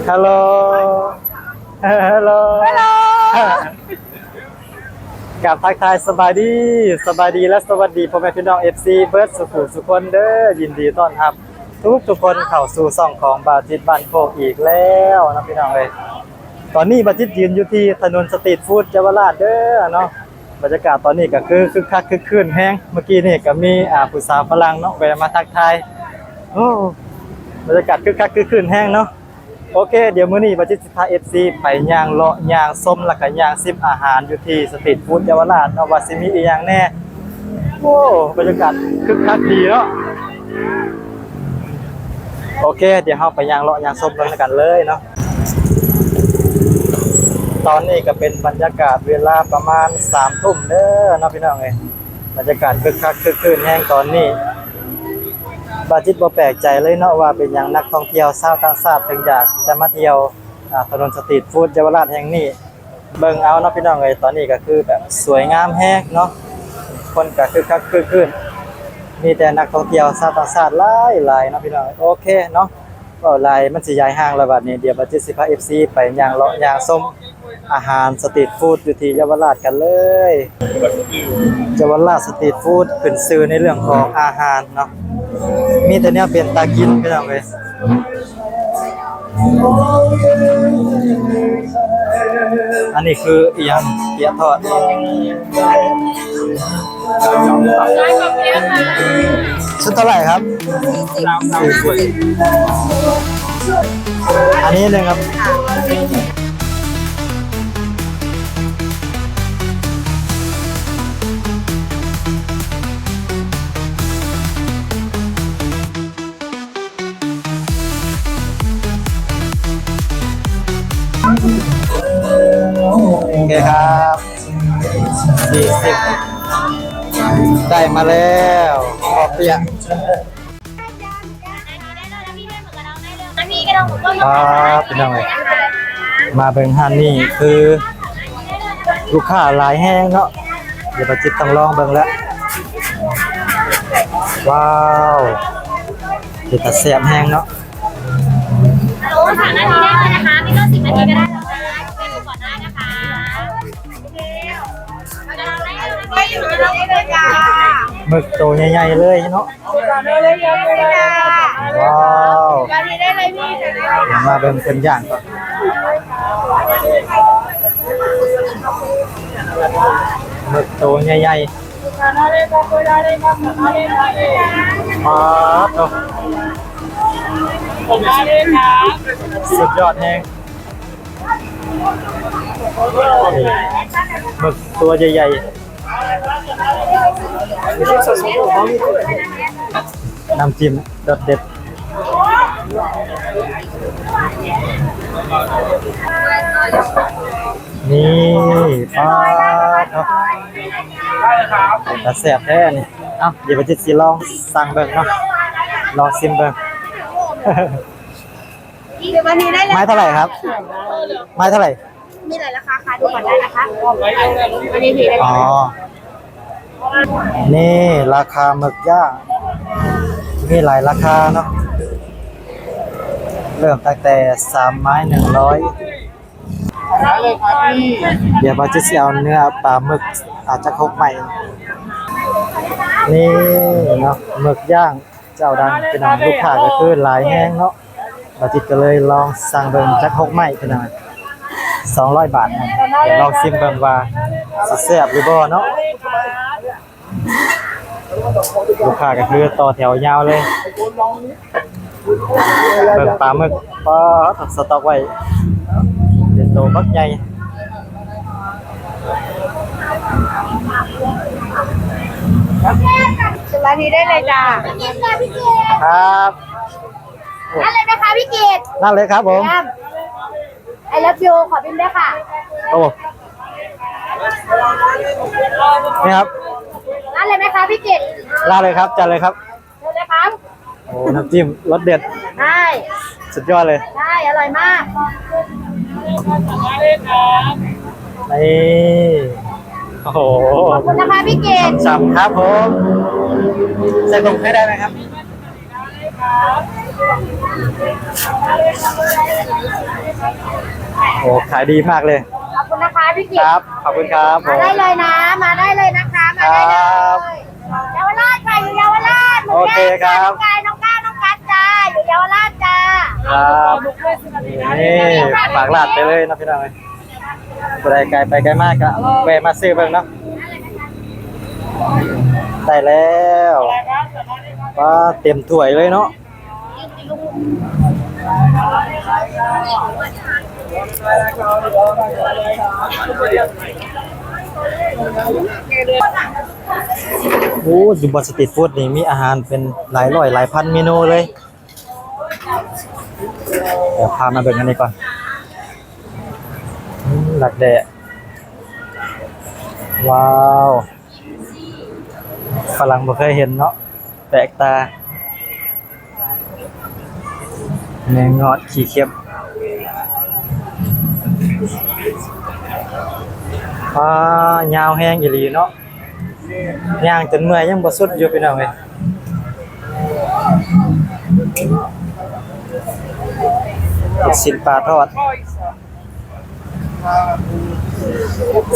ຮາໂຫຼ ຮາໂຫຼ ຮາໂຫຼ ກາບທັກທາຍສະບາຍດີ ສະບາຍດີ ແລະ ສະຫວັດດີພໍ່ແມ່ພີ່ນ້ອງ ເອັຟຊີ ເບິດສູ່ຜູ້ສູ່ຄົນເດີ. ຍິນດີຕ້ອນຮັບທຸກໆຄົນເຂົ້າສູ່ຊ່ອງຂອງບ່າວຈິດບ້ານໂຄກອີກແລ້ວເນາະພີ່ນ້ອງເອີຍ. ຕອນນີ້ບ່າວຈິດຢືນຢູ່ທີ່ຖະໜົນສະຕີດຟູດເຍົາວະລາດເດີເນາະ. ບັນຍາກາດຕອນນີ້ກໍຄືຄຶກຄັກຄຶກຄື້ນແຮງ. ເມື່ອກີ້ນີ້ກໍມີ ອ່າ ຜູ້ສາວຝຣັ່ງເນາະ ແວ່ມາທັກທາຍ. ໂອ້ ບັນຍາກາດຄຶກຄັກຄຶກຄື້ນແຮງເນາະ. ໂອເຄ ດຽວມື້ນີ້ບ່າວຈິດຊິພາ ເອັຟຊີ ໄປຍ່າງເລາະຍ່າງຊົມ ແລ້ວກໍຍ່າງຊິມອາຫານຢູ່ທີ່ສະຕີດຟູດເຍົາວະລາດເນາະ ວ່າຊິມີອີ່ຫຍັງແດ່. ໂອ້ ບັນຍາກາດຄຶກຄັກດີເນາະ. ໂອເຄ ດຽວເຮົາໄປຍ່າງເລາະຍ່າງຊົມນຳກັນເລີຍເນາະ. ຕອນນີ້ກໍເປັນບັນຍາກາດເວລາປະມານສາມທຸ່ມເດີເນາະພີ່ນ້ອງເອີຍ. ບັນຍາກາດຄຶກຄັກຄຶກຄື້ນແຮງຕອນນີ້. ບ່າວຈິດບໍ່ແປກໃຈເລີຍເນາະ ວ່າເປັນຫຍັງນັກທ່ອງທ່ຽວຊາວຕ່າງຊາດເຖິງຢາກຈະມາທ່ຽວ ອ່າ ຖະໜົນສະຕີດຟູດເຍົາວະລາດແຫ່ງນີ້. ເບິ່ງເອົາເນາະພີ່ນ້ອງເອີຍ ຕອນນີ້ກໍຄືແບບສວຍງາມແຮງເນາະ. ຄົນກໍຄຶກຄັກຄຶກຄື້ນ ມີແຕ່ນັກທ່ອງທ່ຽວຊາວຕ່າງຊາດຫຼາຍໆເນາະພີ່ນ້ອງ. ໂອເຄເນາະ ເວົ້າຫຼາຍມັນຊິຍາຍຫ່າງແລ້ວບັດນີ້. ດຽວບ່າວຈິດຊິພາ ເອັຟຊີ ໄປຍ່າງເລາະຍ່າງຊົມອາຫານສະຕີດຟູດຢູ່ທີ່ເຍົາວະລາດກັນເລີຍ. ເຍົາວະລາດສະຕີດຟູດຂຶ້ນຊື່ໃນເລື່ອງຂອງອາຫານເນາະ ມີແຕ່ແນວເປັນຕາກິນພີ່ນ້ອງເອີຍ. ອັນນີ້ຄືອີ່ຫຍັງ? ເປຍທອດ. ຊຸດເທົ່າໃດຄັບ? ສີ່ສິບ. ອັນນີ້ໜຶ່ງຄັບ. ໂອເຄຄັບ ສີ່ສິບ ໄດ້ມາແລ້ວ ເປຍ. ປ້າດ ພີ່ນ້ອງເອີຍ ມາເບິ່ງຮ້ານນີ້ຄືລູກຄ້າຫຼາຍແຮງເນາະ. ດຽວບ່າວຈິດຕ້ອງລອງເບິ່ງແລ້ວ. ວ້າວ ເປັນຕາແຊບແຮງເນາະ. ສາມນາທີໄດ້ເລີຍນະຄະ ມີຕົ້ນສິບນາທີກໍໄດ້ແລ້ວນະ ເປັນກ່ອນໄດ້ນະຄະ. ໝຶກໂຕໃຫຍ່ໆເລີຍເນາະ. ວ້າວ ດຽວມາເບິ່ງເພິ່ນຍ່າງກ່ອນ. ໝຶກໂຕໃຫຍ່ໆ. ປາດໂທ້ ສຸດຍອດແຮງ. ນີ້ ໝຶກຕົວໃຫຍ່ໆ. ນ້ຳຈິ້ມລົດເດັດ. ນີ້ ປາດໂທ້ ເປັນຕາແຊບແທ້ນີ້. ເອົ້າ ດຽວໄປຈິດຊິລອງສັ່ງເບິ່ງເນາະ ລອງຊິມເບິ່ງ. ໄມ້ເທົ່າໃດຄັບ? ໄມ້ເທົ່າໃດ? ມີຫຼາຍລາຄາ ຄ່ະ ດູກ່ອນໄດ້ນະຄະ. ອັນນີ້ທີ່ ອໍ ນີ້ລາຄາໝຶກຍ່າງ ມີຫຼາຍລາຄາເນາະ ເລີ່ມຕັ້ງແຕ່ສາມໄມ້ໜຶ່ງຮ້ອຍ. ດຽວບ່າວຈິດຊິເອົາເນື້ອປາໝຶກ ອາ ຈັກຫົກໄມ້. ນີ້ເນາະ ໝຶກຍ່າງ ເຈົ້າດັງພີ່ນ້ອງ ລູກຄ້າກໍຄືຫຼາຍແຮງເນາະ. ບ່າວຈິດກໍເລີຍລອງສັ່ງເບິ່ງຈັກຫົກໄມ້ພີ່ນ້ອງ ສອງຮ້ອຍບາດ. ດຽວລອງຊິມເບິ່ງວ່າຊິແຊບຫຼືບໍ່ເນາະ. ລູກຄ້າກໍຄືຕໍ່ແຖວຍາວເລີຍ. ເບິ່ງປາໝຶກ ປາດ ສະຕັອກໄວ້ເປັນໂຕບັກໃຫຍ່. ສະບາຍດີ ໄດ້ເລີຍຈ້າ. ຄັບ. ນັ້ນເລີຍໄໝມຄະ ພີ່ກິດ? ນັ້ນເລີຍຄັບຜົມ. ເຢ້ຽມ. I love you ຂໍບິນດ້ວຍຄ່ະ. ໂອ້ ນີ້ຄັບ. ນັ້ນເລີຍໄໝຄະ ພີ່ກິດ? ນັ້ນເລີຍຄັບ ຈັດເລີຍຄັບ. ເຊີນເລີຍຄັບ. ໂອ້ ນ້ຳຈິ້ມລົດເດັດ. ໃຊ່ ສຸດຍອດເລີຍ. ໃຊ່ ອະຮ່ອຍມາກ. ນີ້ ໂອ້ໂຫ ຂອບຄຸນນະຄະ ພີ່ກິດ. ຊ້ຳໆ ຄັບຜົມ. ໃສ່ຖົງໃຫ້ໄດ້ໄໝຄັບ? ໂອ້ ຂາຍດີມາກເລີຍ. ຂອບຄຸນນະຄະ ພີ່ກິດ. ຄັບ ຂອບຄຸນຄັບ. ມາໄດ້ເລີຍນະ ມາໄດ້ເລີຍນະຄະ ມາໄດ້ເລີຍ. ເຍົາວະລາດຄ່ະ ຢູ່ເຍົາວະລາດ. ໂອເຄຄັບ ນ້ອງກາຍ ນ້ອງກ້າ ນ້ອງກັດຈ້າ ຢູ່ເຍົາວະລາດຈ້າ. ຄັບ ນີ້ ຝາກລາດໄປເລີຍເນາະພີ່ນ້ອງເອີຍ. ຜູ້ໃດໄກໄປໄກມາກະແວະມາຊື້ເບິ່ງເນາະ. ໄດ້ແລ້ວ. ປາ ເຕັມຖ້ວຍເລີຍເນາະ. ໂອ້ ຢູ່ບ່ອນສະຕີດຟູດນີ້ມີອາຫານເປັນຫຼາຍຮ້ອຍຫຼາຍພັນເມນູເລີຍ. ດຽວພາມາເບິ່ງອັນນີ້ກ່ອນ. ອືມ ດັກແດ້. ວ້າວ ຝຣັ່ງບໍ່ເຄີຍເຫັນເນາະ ແປກຕາ. ແມງງອດຂີ້ເຂັບ. ວ້າ ຍາວແຮງອີ່ຫຼີເນາະ. ຍ່າງຈົນເມື່ອຍຍັງບໍ່ສຸດຢູ່ພີ່ນ້ອງເອີຍ. ລູກຊີ້ນປາທອດ.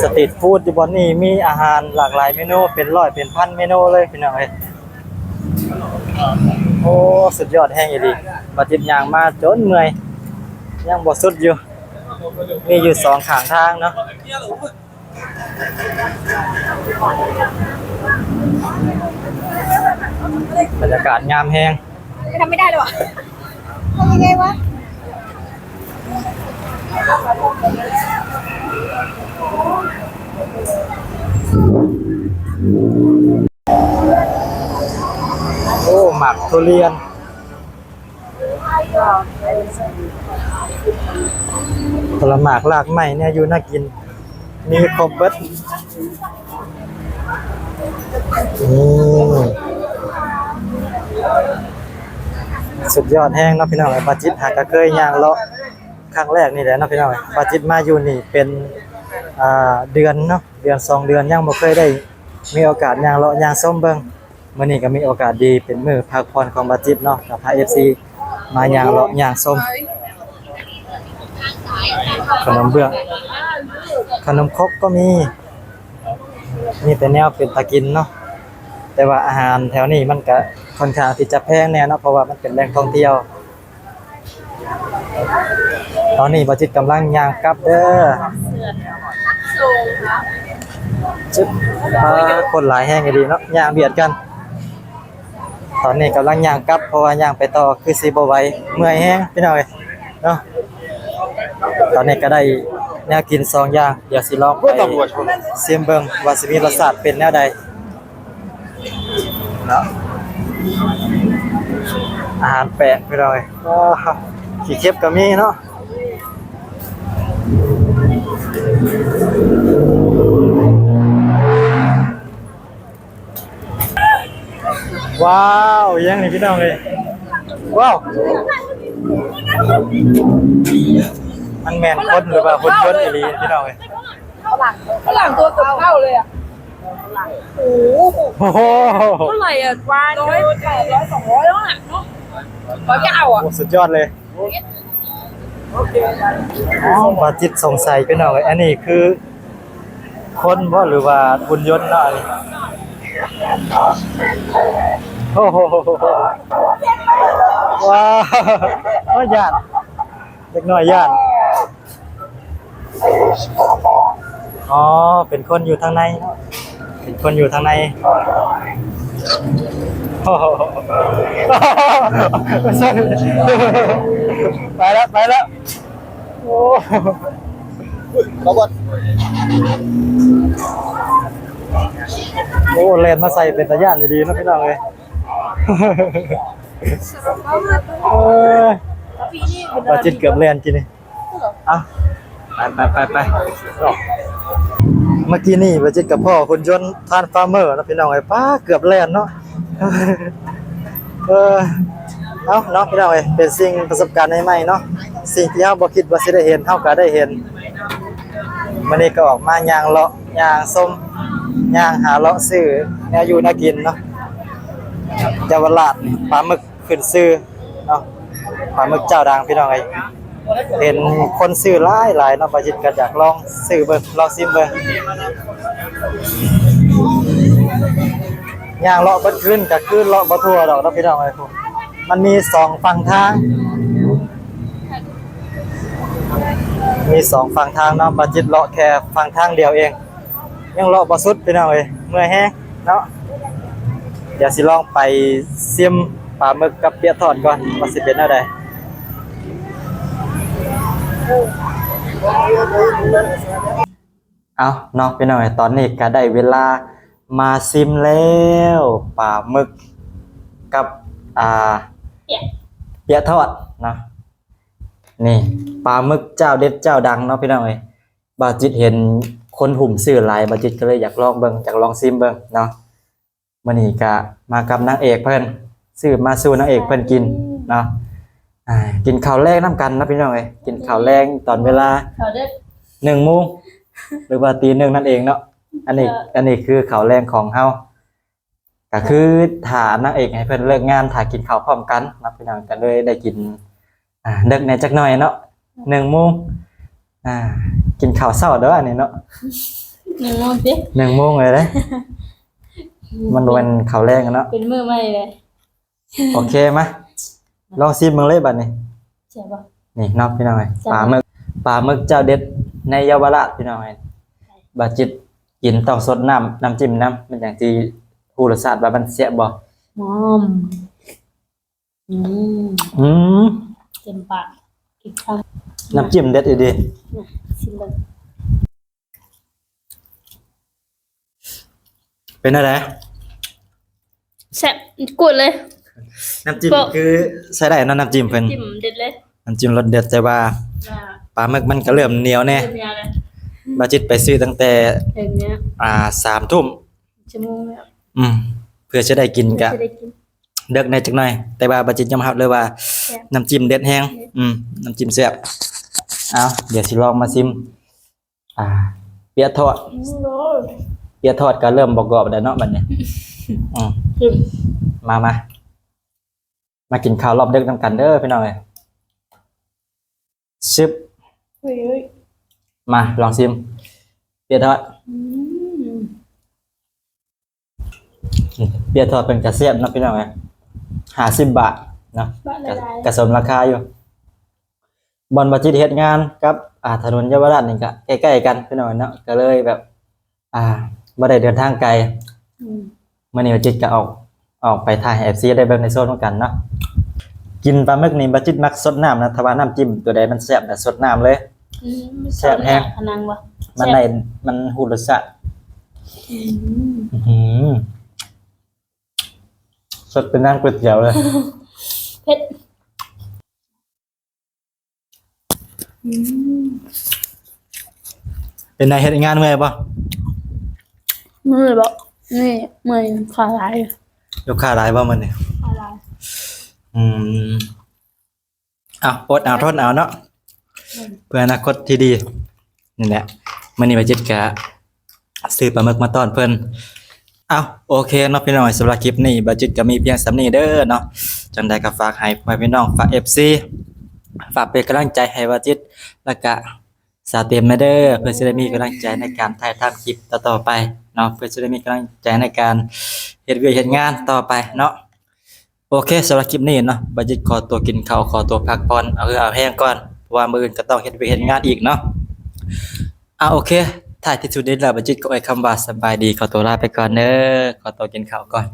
ສະຕີດຟູດຢູ່ບ່ອນນີ້ມີອາຫານຫຼາກຫຼາຍເມນູ ເປັນຮ້ອຍເປັນພັນເມນູເລີຍພີ່ນ້ອງເອີຍ. ໂອ້ ສຸດຍອດແຮງອີ່ຫຼີ. ບາຈິດຍ່າງມາຈົນເມື່ອຍ ຍັງບໍ່ສຸດຢູ່. ມີຢູ່ສອງຂ້າງທາງເນາະ. ບັນຍາກາດງາມແຮງ. ທຳໄມ່ໄດ້ເລີຍຫວາ ທຳຍັງໄງຫວາ. ໂອ້ ໝາກທຸລຽນ. ຜົນລະໝາກລາກໄມ້ ແນວຢູ່ແນວກິນ ມີຄົບເບິດ. ອືມ ສຸດຍອດແຮງເນາະພີ່ນ້ອງເອີຍ. ບາຈິດຫາກະເຄີຍຍ່າງເລາະຄັ້ງແລກນີ້ແຫຼະເນາະພີ່ນ້ອງເອີຍ. ບາຈິດມາຢູ່ນີ້ເປັນ ອ່າ ເດືອນເນາະ ເດືອນສອງເດືອນ ຍັງບໍ່ເຄີຍໄດ້ມີໂອກາດຍ່າງເລາະຍ່າງຊົມເບິ່ງ. ມື້ນີ້ກໍມີໂອກາດດີ ເປັນມື້ພັກຜ່ອນຂອງບາຈິດເນາະ ກໍພາເອັຟຊີມາຍ່າງເລາະຍ່າງຊົມ. ຂະໜົມເບື້ອງ ຂະໜົມຄົກກໍມີ ມີແຕ່ແນວເປັນຕາກິນເນາະ. ແຕ່ວ່າອາຫານແຖວນີ້ມັນກະຄ່ອນຂ້າງທີ່ຈະແພງແດ່ເນາະ ເພາະວ່າມັນເປັນແຫຼ່ງທ່ອງທ່ຽວ. ຕອນນີ້ບາຈິດກຳລັງຍ່າງກັບເດີ. ຈຶບ ປາ ຄົນຫຼາຍແຮງອີ່ຫຼີເນາະ ຍ່າງບຽດກັນ. ຕອນນີ້ກຳລັງຍ່າງກັບ ເພາະວ່າຍ່າງໄປຕໍ່ຄືຊິບໍ່ໄຫວ ເມື່ອຍແຮງພີ່ນ້ອງເອີຍເນາະ. ຕອນນີ້ກໍໄດ້ແນວກິນສອງຢ່າງ ດຽວຊິລອງໄປຊິມເບິ່ງວ່າຊິມີລົດຊາດເປັນແນວໃດ. ເນາະ ອາຫານແປກພີ່ນ້ອງເອີຍ. ຂີ້ເຂັບກໍມີເນາະ. ວ້າວ ອີຫຍັງນີ້ພີ່ນ້ອງເອີຍ. ວ້າວ ມັນແມ່ນຄົນ ຫຼືວ່າຫຸ່ນຍົນອີ່ຫຼີພີ່ນ້ອງເອີຍ. ຝຣັ່ງ ຝຣັ່ງຕົວເກືອບເທົ່າເລີຍອະ. ໂອ້ໂຫ ເທົ່າໃດອະ? ຮ້ອຍແປດ ຮ້ອຍ ສອງຮ້ອຍແລ້ວນະເນາະ. ເຂົາຈະເອົາອະ. ໂອ້ ສຸດຍອດເລີຍ. ອໍ ບາຈິດສົງໄສພີ່ນ້ອງເອີຍ ອັນນີ້ຄືຄົນບໍ່ ຫຼືວ່າຫຸ່ນຍົນເນາະ. ອັນນີ້ ໂອ້ໂຫ ວ້າວ ໂອ້ຍ ຢ້ານ ເດັກນ້ອຍຢ້ານ. ອໍ ເປັນຄົນຢູ່ທາງໃນເນາະ ເປັນຄົນຢູ່ທາງໃນ. ໂອ້ໂຫ ໄປແລ້ວ ໄປແລ້ວ. ໂອ້ ໂອ້ ແລ່ນມາໃສ່ເປັນຕາຢ້ານດີໆເນາະ ພີ່ນ້ອງເອີຍ. ເອີຍ ບາຈິດເກືອບແລ່ນກີ້ນີ້. ເອົ້າ ໄປໆໆໆ ເມື່ອກີ້ນີ້ບາຈິດກໍພໍ້ຫຸ່ນຍົນທານຟາເມີເນາະ ພີ່ນ້ອງເອີຍ. ປ້າ ເກືອບແລ່ນເນາະ. ເອີ ເອົ້າເນາະ ພີ່ນ້ອງເອີຍ ເປັນສິ່ງປະສົບການໃໝ່ໆເນາະ ສິ່ງທີ່ເຮົາບໍ່ຄິດວ່າຊິໄດ້ເຫັນ ເຮົາກໍໄດ້ເຫັນ. ມື້ນີ້ກໍອອກມາຍ່າງເລາະຍ່າງຊົມ ຍ່າງຫາເລາະຊື້ແນວຢູ່ແນວກິນເນາະ. ເຍົາວະລາດນີ້ ປາໝຶກຂຶ້ນຊື່ເນາະ. ປາໝຶກເຈົ້າດັງພີ່ນ້ອງເອີຍ ເຫັນຄົນຊື້ຫຼາຍໆເນາະ ບ່າວຈິດກໍຢາກລອງຊື້ເບິ່ງ ລອງຊິມເບິ່ງ. ຍ່າງເລາະເບິດຄືນກໍຄືເລາະບໍ່ທົ່ວດອກເນາະພີ່ນ້ອງເອີຍ ມັນມີສອງຝັ່ງທາງ ມີສອງຝັ່ງທາງເນາະ ບ່າວຈິດເລາະແຄ່ຝັ່ງທາງດຽວເອງ ຍັງເລາະບໍ່ສຸດພີ່ນ້ອງເອີຍ ເມື່ອຍແຮງເນາະ. ດຽວຊິລອງໄປຊິມປາໝຶກກັບເປຍະທອດກ່ອນ ວ່າຊິເປັນແນວໃດ. ເອົາເນາະພີ່ນ້ອງເອີຍ ຕອນນີ້ກໍໄດ້ເວລາມາຊິມແລ້ວ ປາໝຶກກັບ ອ່າ ເປຍະ ເປຍະທອດເນາະ. ນີ້ ປາໝຶກເຈົ້າເດັດເຈົ້າດັງເນາະພີ່ນ້ອງເອີຍ. ບ່າວຈິດເຫັນຄົນຫຸ້ມຊື້ຫຼາຍ ບ່າວຈິດກໍເລີຍຢາກລອງເບິ່ງ ຢາກລອງຊິມເບິ່ງເນາະ. ມື້ນີ້ກະມາກັບນາງເອກເພິ່ນ ຊື້ມາສູ່ນາງເອກເພິ່ນກິນເນາະ. ອ່າ ກິນເຂົ້າແລງນຳກັນເນາະພີ່ນ້ອງເອີຍ ກິນເຂົ້າແລງຕອນເວລາ ເຂົ້າເດີກ ໜຶ່ງໂມງ ຫຼືວ່າຕີໜຶ່ງນັ້ນເອງເນາະ. ອັນນີ້ ເອີ ອັນນີ້ຄືເຂົ້າແລງຂອງເຮົາ ກະຄືຖ້ານາງເອກໃຫ້ເພິ່ນເລີກງານ ຖ້າກິນເຂົ້າພ້ອມກັນເນາະພີ່ນ້ອງ ກະເລີຍໄດ້ກິນ ອ່າ ເດິກແດ່ຈັກໜ້ອຍເນາະ ໜຶ່ງໂມງ. ອ່າ ກິນເຂົ້າເຊົ້າເດີອັນນີ້ເນາະ ໜຶ່ງໂມງຕິ ໜຶ່ງໂມງເລີຍເດ້ ມັນບໍ່ແມ່ນເຂົ້າແລງເນາະ ເປັນມື້ໃໝ່ເລີຍ. ໂອເຄ ມາລອງຊິມເບິ່ງເລີຍບາດນີ້ ແຊບບໍ່? ນີ້ເນາະພີ່ນ້ອງເອີຍ ປາໝຶກ ປາໝຶກເຈົ້າເດັດໃນເຍົາວະລາດພີ່ນ້ອງເອີຍ. ບ່າວຈິດກິນຕ້ອງສົດນ້ຳ ນ້ຳຈິ້ມນຳ ມັນຈັ່ງຊິຮູ້ລົດຊາດວ່າມັນແຊບບໍ່. ຫອມ ອືມ ອືມ ເຕັມປາກ ກິນຄຳ ນ້ຳຈິ້ມເດັດອີ່ຫຼີ. ຊິມເບິ່ງ ເປັນແນວໃດ? ແຊບ ກູດເລີຍ ນ້ຳຈິ້ມຄືໃຊ້ໄດ້ເນາະ ນ້ຳຈິ້ມເພິ່ນ ຈິ້ມເດັດເລີຍ ນ້ຳຈິ້ມລົດເດັດ ແຕ່ວ່າ ວ່າ ປາໝຶກມັນກໍເລີ່ມໜຽວແດ່ ເລີ່ມໜຽວແລ້ວ ບ່າວຈິດໄປຊື້ຕັ້ງແຕ່ ເຖິງເນີ້ຍ ອ່າ ສາມທຸ່ມ ຊົ່ວໂມງແລ້ວ ອືມ ເພື່ອຈະໄດ້ກິນ ເພື່ອ ກະ ຈະໄດ້ກິນ ເດິກແດ່ຈັກໜ້ອຍ ແຕ່ວ່າບ່າວຈິດຍອມຮັບເລີຍວ່າ ແຊບ ນ້ຳຈິ້ມເດັດແຮງ ອືມ ນ້ຳຈິ້ມແຊບ. ເອົາ ດຽວຊິລອງມາຊິມ ອ່າ ເປຍະທອດ ອືມ ເປຍະທອດກໍເລີ່ມບໍ່ກອບແລ້ວເນາະບັດນີ້ ອືມ ມາ ມາ ມາກິນເຂົ້າລອບເດິກນຳກັນເດີພີ່ນ້ອງເອີຍ. ຊຶບ ເອີຍ ມາລອງຊິມເປຍະທອດ ອືມ ເປຍະທອດເພິ່ນກະແຊບເນາະພີ່ນ້ອງເອີຍ ຫ້າສິບບາດເນາະ ບາດຫຼາຍໆ ກະ ກະສົມລາຄາຢູ່. ບ່ອນບ່າວຈິດເຮັດງານກັບ ອ່າ ຖະໜົນເຍົາວະລາດນີ້ກະໃກ້ໆກັນພີ່ນ້ອງເນາະ ກະເລີຍແບບ ອ່າ ບໍ່ໄດ້ເດີນທາງໄກ ອືມ ມື້ນີ້ບ່າວຈິດກະອອກ ອອກໄປຖ່າຍໃຫ້ເອັຟຊີໄດ້ເບິ່ງໄດ້ຊົມນຳກັນເນາະ. ກິນປາໝຶກນີ້ບ່າວຈິດມັກຊົດນ້ຳນະ ຖ້າວ່ານ້ຳຈິ້ມຕົວໃດມັນແຊບນະ ຊົດນ້ຳເລີຍ ອືມ ແຊບແຮງ ມັນໄດ້ ມັນຮູ້ລົດຊາດ ອືມ ອື ສົດເປັນນ້ຳກ໋ວຍຕຽວເລີຍ ເຜັດ ອືມ ເປັນໃດ ເຮັດງານເມື່ອຍບໍ່? ເມື່ອຍບໍ່? ນີ້ເມື່ອຍ ຂາຫຼາຍ ລູກຄ້າຫຼາຍບໍ່ມື້ນີ້? ຂາຫຼາຍ ອືມ ເອົາ ອົດເອົາ ທົນເອົາເນາະ ອືມ ເພື່ອອະນາຄົດທີ່ດີ. ນີ້ແຫຼະ ມື້ນີ້ບ່າວຈິດກະຊື້ປາໝຶກມາຕ້ອນເພິ່ນ. ເອົ້າ ໂອເຄເນາະພີ່ນ້ອງ ສຳລັບຄລິບນີ້ບ່າວຈິດກໍມີພຽງສ່ຳນີ້ເດີເນາະ. ຈັ່ງໃດກໍຝາກໃຫ້ພໍ່ແມ່ພີ່ນ້ອງ ຝາກເອັຟຊີ ຝາກເປັນກຳລັງໃຈໃຫ້ບ່າວຈິດ ແລ້ວກະສາວເຕັມແດ່ເດີ ເພື່ອຊິໄດ້ມີກຳລັງໃຈໃນການຖ່າຍທຳຄລິບຕໍ່ໆໄປເນາະ ເພື່ອຊິໄດ້ມີກຳລັງໃຈໃນການເຮັດວຽກເຮັດງານຕໍ່ໄປເນາະ. ໂອເຄ ສຳລັບຄລິບນີ້ເນາະ ບ່າວຈິດຂໍຕົວກິນເຂົ້າ ຂໍຕົວພັກຜ່ອນ ເອົາເຫື່ອເອົາແຮງກ່ອນ ເພາະວ່າມື້ອື່ນກໍຕ້ອງເຮັດວຽກເຮັດງານອີກເນາະ. ອ່າ ໂອເຄ ທ້າຍທີ່ສຸດນີ້ແລ້ວ ບ່າວຈິດກໍອວຍຄຳວ່າສະບາຍດີ ຂໍຕົວລາໄປກ່ອນເດີ ຂໍຕົວກິນເຂົ້າກ່ອນ.